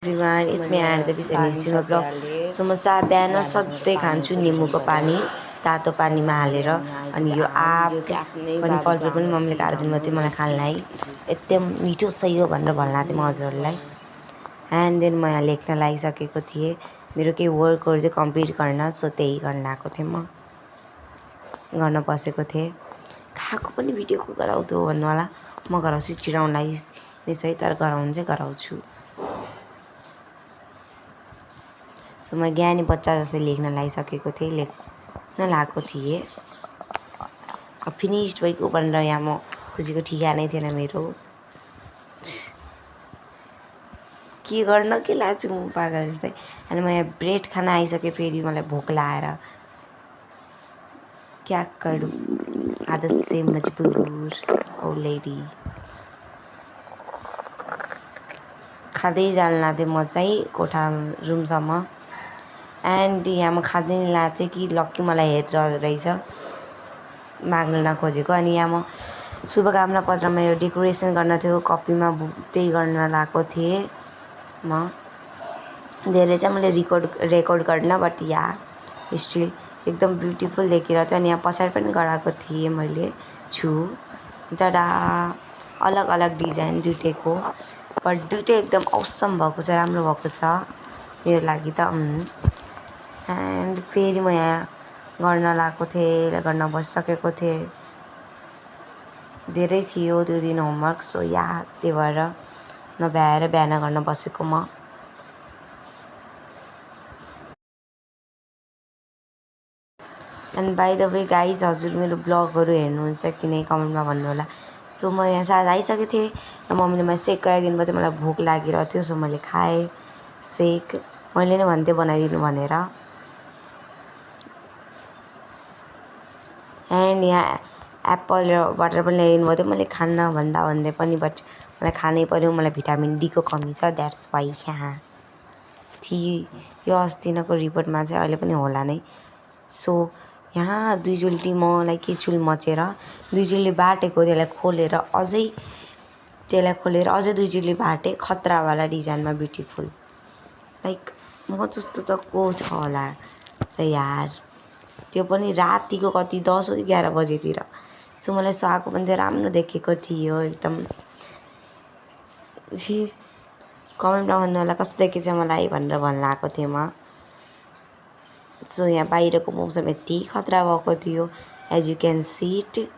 Everyone, it's me आर द बिस एन्ड सिमा ब्लग। सो म बिहान सधैँ खान्छु निम्बुको पानी तातो पानीमा हालेर। अनि यो पनि फलफुल पनि मम्मीले काटिदिनु भएको थियो मलाई खानलाई। एकदम मिठो सही हो भनेर भन्ला थिएँ म हजुरहरूलाई। एन्ड देन म यहाँ लेख्न लागिसकेको थिएँ, मेरो केही वर्कहरू चाहिँ कम्प्लिट गर्न, सो त्यही गर्न आएको थिएँ, म गर्न बसेको थिएँ। खाएको पनि भिडियो को गराउँदो भन्नु होला, म गराउँछु चिडाउन लागि नै सही, तर गराउनु चाहिँ गराउँछु। सो म ज्ञानी बच्चा जस्तै लेख्न लागिसकेको थिएँ, लेख्न लागेको थिएँ। अब फिनिस्ड भएको भनेर यहाँ म खुसीको ठिकानै थिएन मेरो। के गर्न के लाग्छु म पागल जस्तै। अनि म यहाँ ब्रेड खान आइसकेँ, फेरि मलाई भोक लागेर क्या करूँ, आदत से मजबुर ओ लेडी। खाँदै जान लाग्थेँ म चाहिँ कोठा रुमसम्म। एन्ड यहाँ म खाँदै लाग्थेँ कि लक्की मलाई हेरिरहेको रहेछ, माग्न नखोजेको। अनि यहाँ म शुभकामना पत्रमा यो डेकोरेसन गर्न थियो कपीमा, त्यही गर्न लगाएको थिएँ म। धेरै चाहिँ मैले रेकर्ड गर्न, बट या स्टिल एकदम ब्युटिफुल देखिरहेको थियो। अनि यहाँ पछाडि पनि गराएको थिएँ मैले तर अलग अलग डिजाइन दुइटैको, बट दुइटै एकदम औसम भएको छ, राम्रो भएको छ मेरो लागि त। एन्ड फेरि म यहाँ गर्न लगाएको थिएँ, गर्न बसिसकेको थिएँ। धेरै थियो त्यो दिन होमवर्क, सो या त्यही भएर नभ्याएर बिहान गर्न बसेको म। And by the way guys, हजुर मेरो ब्लगहरू हेर्नुहुन्छ कि नै कमेन्टमा भन्नु होला। सो म यहाँ सायद आइसकेको थिएँ र मम्मीले मलाई सेक गराइदिनु भयो थियो, मलाई भोक लागिरहेको थियो, सो मैले खाएँ सेक। मैले नै भन्थेँ बनाइदिनु भनेर। एन्ड यहाँ एप्पल र वाटर पनि ल्याइदिनु भएको थियो, मैले खान्न भन्दै पनि, बट मलाई खानै पऱ्यो, मलाई भिटामिन डीको कमी छ, द्याट्स वाइ यहाँ थिएँ। यो अस्तिनको रिपोर्टमा चाहिँ अहिले पनि होला नै। सो यहाँ दुईचोटि मलाई के चुल मचेर दुईचोटि बाटेको, त्यसलाई खोलेर अझै दुईचोटि बाटेँ, खतरावाला डिजाइनमा ब्युटिफुल। लाइक म जस्तो त को छ होला र यार, त्यो पनि रातिको कति 10 हो कि 11 बजेतिर। सो मलाई सुहाएको पनि थियो, राम्रो देखेको थियो एकदम। कमेन्टमा भन्नु होला कस्तो देखेको छ मलाई भनेर भन्न आएको थिएँ म। सो यहाँ बाहिरको मौसम यति खतरा भएको थियो, as you can see it.